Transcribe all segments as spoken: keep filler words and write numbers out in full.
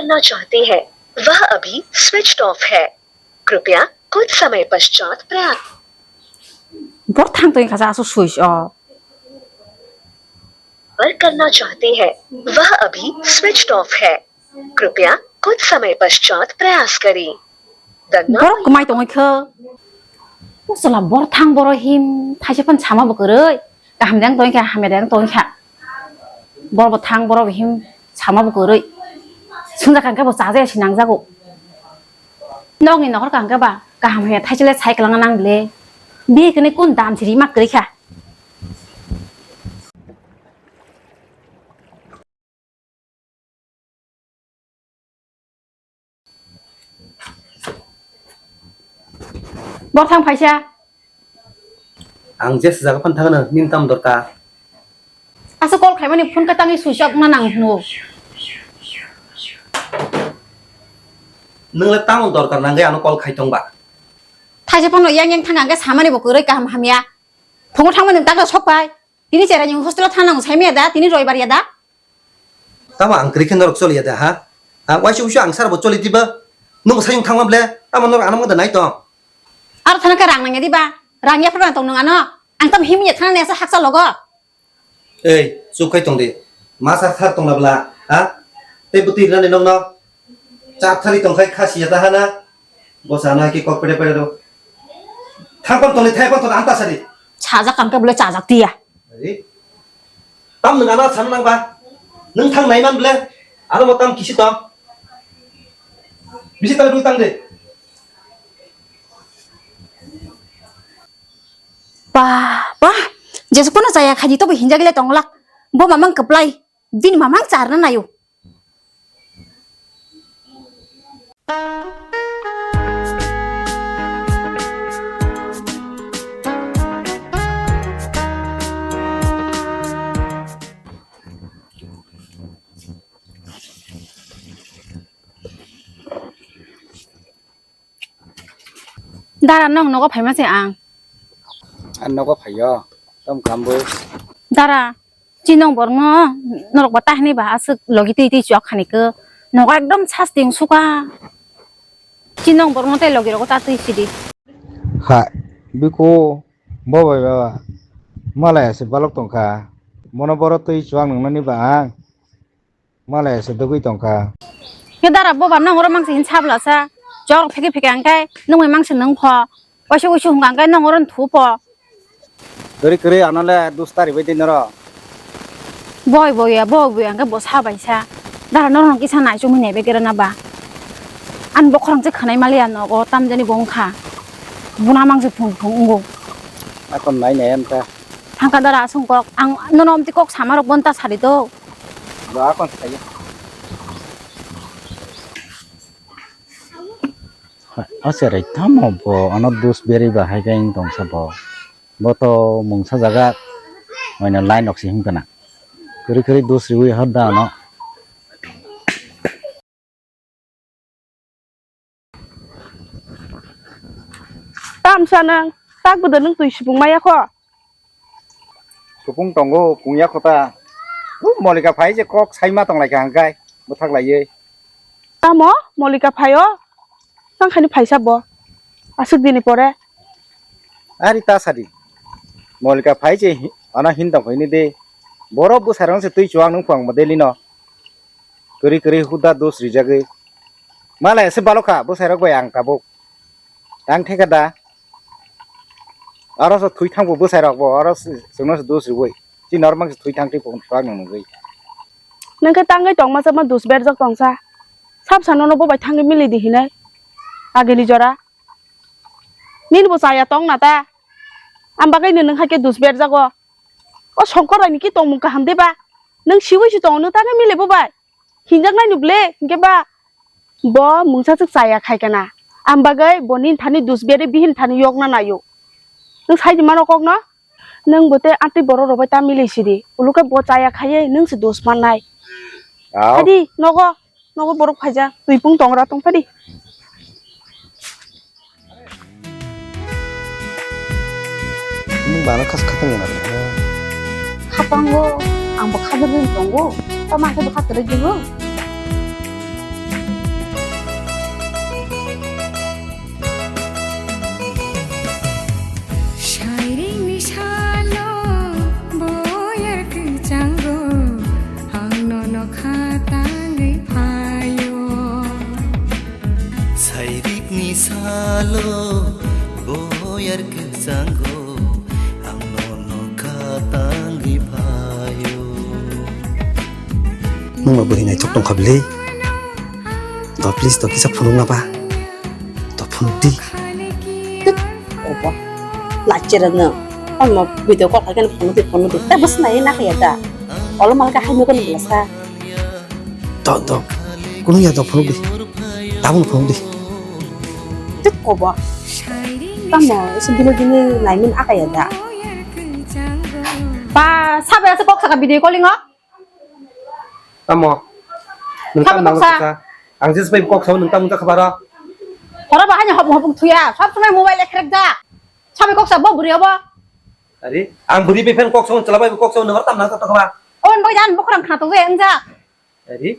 करना चाहते हैं, वह अभी स्विच्ड ऑफ है। कृपया कुछ समय पश्चात प्रयास। Borthang tong kha sa aswk switch off. पर करना चाहते हैं, वह अभी स्विच्ड ऑफ है। कृपया कुछ समय पश्चात प्रयास करें। धन्यवाद। Borok kwmai tongwi kha. Usala borthang boro him thaisa phan sama bo kwrwi. Kaham dang tong kha, hamya dang tong kha. Boro bo thang, boro bo him sama bo kwrwi. Swngjak kha khe bo chajaya si nangjago. Nokni nohor kha hwnkhe ba kaham hamya thaisa le sai kwlangna nang bile. Bihik hwnwi kun dam siri ma kwrwi kha. Borthang phaisa. Ang je swijak phano thangno, nini tamo dorkar? Aswk call khaimani phone khe tangwi switch off wngna nang hwnwi. Nwng le tamo dorkar nangwi ano call khai tong ba? Thaisa phano yang yang thang ang khe samani bo kwrwi kaham hamya. Phungo thangmani nwng takla sok phai. Tini cherai ni hostel o thang nango sai maya da, tini roibar ya da? Tamo ang kwrwi khe norok choliya da, ha? Ha, waisa waisa ang sar bo choli diba? Nwng bo sayung thangma ble, tamo norok ano mangda nai tong? Aro thana khe rang nangya diba? Rang ya phano tong nwng ano? Ang tamo himya thana nai asa haksa logo. Ei, chup khai tong di. Ma sar sar tong na bla, ha? Tei bwtwi rwnani nokno? Chap thari tong khai khasi ya ta hana. Bo sana ki kok pede pede do. Thang kon tong ni, thai kon tong ni, ang ta sari. Chajak ang khe bole chajak tiya. Ari. Tam nwng ano sana nang ba. Nwng thang nai man bole. Ano mo tam kisi tong. Bisi tang dui tang de. Ba, ba. Jesu kono chaya khaji to bo hinjak le tong lak. Bo mamang keplai. Bini mamang charna nayo. Dara, nong nogo phaima se ang. Ang nogo phaio, tom kambui. Dara, chinong borno norok ba tahni ba aswk logi twi twi chok khani ko. Nogo ekdom sasti wng suka. Chinong borno tei logi rogo ta twi sidi. Ha, biko, bo bai baba. Malai ase balok tongkha. Mono boro twi chuak nungnani ba ang. Malai se dogwi tongkha. Khe dara boba nong oro mangsi hin sabla sa. Chok pheke pheke ang kai nungwi mangsi nung pho. Waisa waisa hung ang kai nong oro thu pho. Kwrwi kwrwi ano le dus tari bai di noro. Boi boi ya, boi boi ang kai bo sa bai sa. Dara noro kisa nai chumui nai bai kera na ba. An bokhorang se khanai mali ano go tam jani bo wngkha. Buna mangsi phung phung ungo. Akon nai nai am ta. Thangka dara asung kok ang nono omti kok sama rok bonta sari do. Ba kon sai. O cherai tamo bo ano dus beri ba hai kai tong sa bo. Bo to mungsa jaga oino line ok si him kana. Kuri kuri dus riwi hor da ano. Tamsa nang, tak bwdw nung twi supung maya kho. Supung tongo, pung ya kho ta. U Molika phai je kok sai ma tong lai kha hangkai, bwthak laiwi. Tamo Molika phaio? Tang khani phaisa bo. Aswk dini pore. Ari ta sadi. Molika phai je hi-, ana hin tong khaini de. Borok bwsarang se twi chuak nung phang mo delino. Kwrwi kwrwi huda dos rijagwi. Malai se balokha bwsai rok bai ang tabuk. Tang theka da. Aro se thwi thangbo bwsai rok bo aro se chwngno se dos riwi. Chini norok mang se thwi thang twi phung thwak nang nungwi. Nang khe tangwi tongma chama dos berjak tongsa. Sab sanono bo bai thangwi mili di hinai. Agini jora. Nini bo chaya tong na ta. Am bagwi no nung hai khe dos berjago. O Songkor bai ni ki tongmung kaham de ba? Nung siwi si tongo, nung tangwi mile bo bai? Hinjak nai ni ble, hinkhe ba? Bo mungsa swk chaya khai kana. Am bagwi bo nini thani dus beri bihini thani yok na nayo. Nung sai di mano kok no? Nung bo te atwi borok rok bai ta mile si di. Ulu khe bo chaya khai ye nung se dos man nai. Au. Hai di, nogo. Nogo borok phaijak, twi pung tongra tong phadi. Nung bana khas khatang gana. Khatango, ang bo khajakgwi tongo. Tamo khe bo khatrwi dibo. Ni salo boyar kwchango ang nono khatangwi phaio. Nungba bwrwi naithok tongkha bwlwi. To please to kisa phunukna ba. To phunukdi. Obo. Lachira no. Ono video call khaikhe phunukdi phunukdi. Ta bwsnai nakha ya da. Olo malka haino kono bwlasa. To, to. Kunu ya to phunukdi. Tabuk phunukdi. Tut kobo. Tamo, isi dino dino laimin akaya da. Pa, sabai asa kok saka video calling o? Tamo. Nung Sabai tam nang kok sa. Kok sa. Ang jis bai kok sa nung tam nung khabaro. Horo bahanya hopung hopung thuya. Sob somoi mobile ekrek da. Sabai kok sa bo buri obo. Ari, ang buri bai fan kok sa, chwla bai kok sa, nung tam nang kok khaba. Owen bai dan bukrang khna to je engjak. Ari,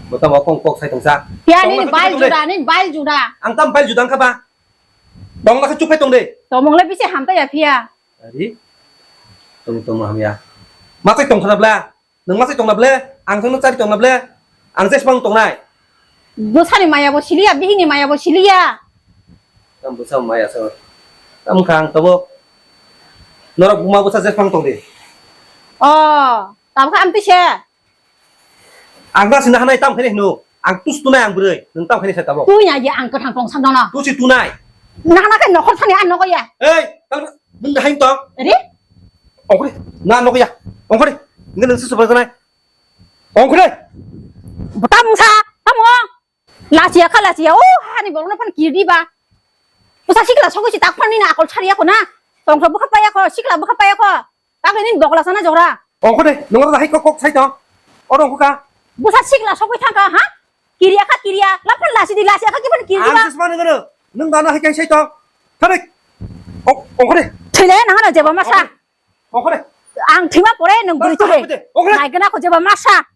bo tamo kong kok sai tongsa. Ya, tongma nini khe bai tongde. Juda, nini bai juda. Ang tam bai juda wngkha ba? Tongma khe chupai tongde. Tomong le bisi hamta ya phiya. Ari, tong tong hamya. Ma sai tong khana bla? Nung ma sai tong na ble? Ang thangno chari tong na ble? Ang jesbang tongnai. Bwsani maya bo siliya, bihini maya bo siliya. Tam bwsa maya sa. Tam kha ang tabo. Norok buma bwsa jesbang tongde. Oh, tabkha amtwi se. Ang da sina hanai tam khaini hino. Ang tus tunai ang bwrwi. Nung tam khaini sa tabo. Tui na ye ang kwthang tong sak dana. Tusi tunai. Nana khe nokhor thani ang nogo ya. Ei, tal nung da hain tong. Ri? Ongkhore. Na nogo ya. Ongkhore. Nge nung susu bajanai. Ongkhore. Butam sa. Tamo. Lachiya kha lachiya. O hani borokno phan kirdi ba. Usa sikla sogwi si tak phan ni na akol sariya ko na. Tongkha bwkha paya ko, sikla bwkha paya ko. Takle nini bokla sana jora. Ongkho de, nungro da hai kok kok sai tong. Oro ongkho ka. Busa sikla sokwi thangka, ha? Kiriya kha kiriya, laphan lasi di lasi kha kiban kiri Ang ba. Sisma nungro. Nung dana hai kai sai tong. Tharik. Ongkho de. Thile nang ano jeba masa. Ongkho de. Ang thima pore nung Bas, buri tore. Ongkho de. Nai gana ko jeba masa.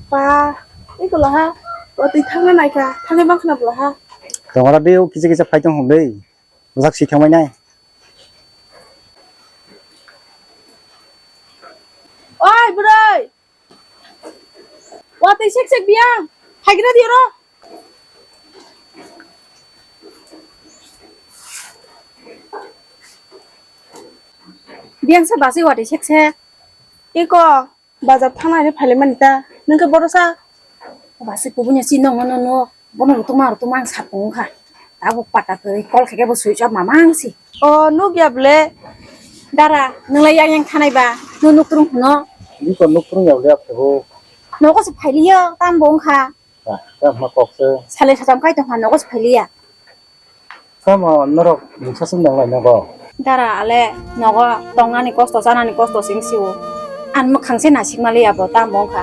Pa, iko laha, watwi thangna naikha, thangwi mankha na bwlaha. Tongora de, o kisa kisa phai tong hwn de. Bwsak si thangmai nai. Oi, bwrwi! Watwi sek sek biyang. Haigra di oro. Biyang sa basi watwi sek sek. Iko. Bazar thangnani phailaimani ta, nwng khe borosa? Basi kubuino si nongno nono, bono rutuma rutuma ang sapung wngkha. Tabuk pata kwrwi kol khaikhe bo switch off mamang si. O, nukya ble? Dara, nwng lai yang yang thanai ba, nwng nuk trung hwno? Biko nuk trung ya ble aphe bo. Nogo se phailiyo, tam bo wngkha. Ah, tamo kok se. Salai satam kai tongkha, nogo se phailiya. Tamo norok mungsa sung nang lai nogo. Dara ale nogo tongnani kosto, chanani kosto sing sio. An mwkhang se nasikma liya bo, tamo wngkha.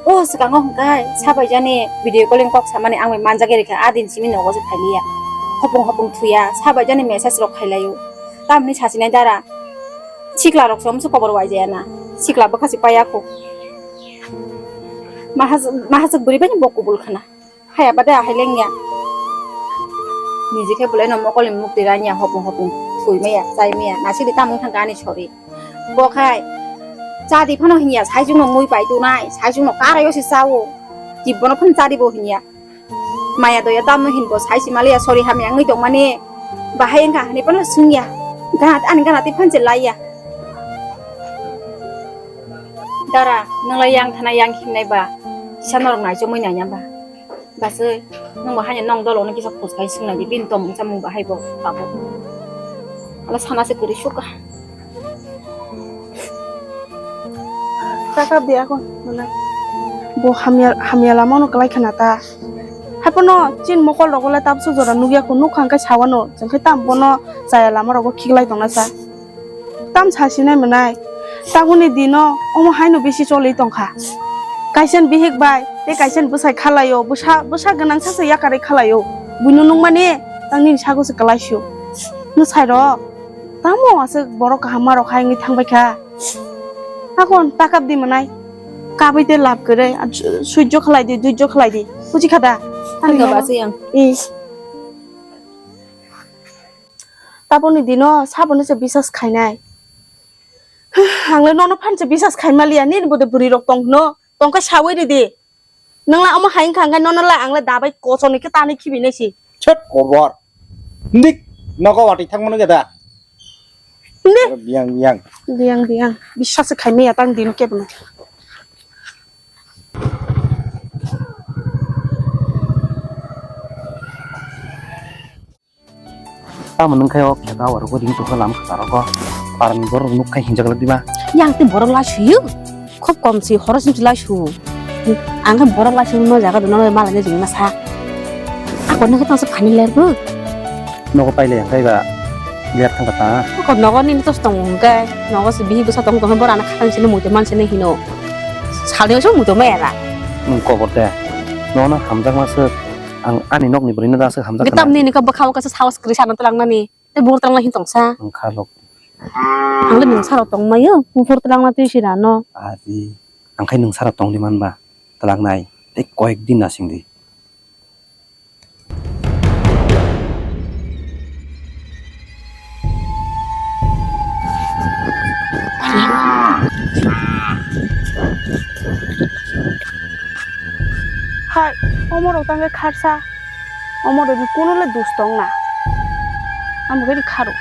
O swkango hwnkhe sabaijani video calling kok samani ang bai manjak rikha, a din simi nogo se phailiya. Hopung hopung thuya, sabaijani message rok khailaio. Tamni sasinai dara. Sikla rok somse kobor waijaya na. Sikla bwkha se paiya kho. Mahas-, mahaswk bwrwi bai bo kubul khana. Haya bade ahai lengya. Niji khe bwlai no mokol ni mukti ranya hopung hopung thwi maya, chai maya. Nasik di tamung thang ani sori. Bo khai chadi phano hinya, sai chwng no mui pai tunai, sai chwng no karai o se chao. Jibbono phano chadi bo hinya. Maya doya tamno hinbo sai si maliya sori hamya wngwi tongmani. Bahai wngkha hwnwi phano swngya. Gana ani gana twi phan se laiya. Dara, nwng lai yang thana yang himnai ba. Kisa norok naichomwi naiya ba. Bachwi, nwng bo haino nong dolo no kisa khus khai swngna di, bini tongmung chamung bahai bo tabuk. Ala sana se kwrwi sukha. Taka biya ko mana. Bo hamya, hamya lama no kalai khana ta. Hapono chin mokol rogo le tabso jora nugya ko nuk khang kai sawano, jengkhe tam bono chaya lama rogo khiklai tongna sa. Tam sasinai mwnai. Tabukni dino omo haino bisi choli tongkha. Kaisa bihik bai tei kaisa bwsai khalaio, bwsa, bwsa gwnang sacha yakarwi khalaio. Buino nukmani tang nini sago se kwlaisio. Nwsai rok, tamo aswk borok kaham ma rok hai wngwi thangbai kha? Akon takap di mwnai. Kabui de lab kwrwi, a, su-, suijjo khlai di, duijjo khlai di. Buji kha da? Thangkha ba se yang. Is. Taboni dino saboni se bisas khainai. Ang le nono phan se bisas khai maliya, nini bode bwrwi rok tong hwno. Tong khe sawi ridi. Nwng la omo hai wngkha, hwnkhe nono la ang le dabai kochoni khe tanwi khibi nai si. Chot kobor. Ndik nogo watwi thangmano geda. Ndik. Biyang biyang. Biyang biyang. Bisas se khai maya tang dino kebono. Tamo nwng khe o khe ta oro bo ring tongkha lam khe ta rogo. Parani borok nuk khai hinjak lak diba. Yang tei borok lai suyu. Khub kom si horo sim si lai su. Ang khe borok lai su no jaga dono malai ne jingma sa. Ako nang khe tang sa phani ler bu. Nogo pai le yang kai ba ler thang kha ta. Ako nogo ni tos tong hwnkhe nogo si bihi bwsa tong tong borok ana khatang sini muitu man sini hino. Sal de so muitu ma era. Nwng kobor de. Nono hamjak ma se. Ang ani nokni bwrwino da aswk hamjak. Tamni ni ka bwkha o kaisa saos kwrwi sana twlang nani. Tei bor twlang hin tongsa. Ang kha lok. Ang le nwng sara tong mayo. Buphur twlang na twi sira no. Ari. Ang khai nwng sara tong di man ba. Twlang nai. Tei koyek din na sing di. Hai, omorok tangkhe kharsa. Omorokni kuno le dus tong na. Amo khe kharo.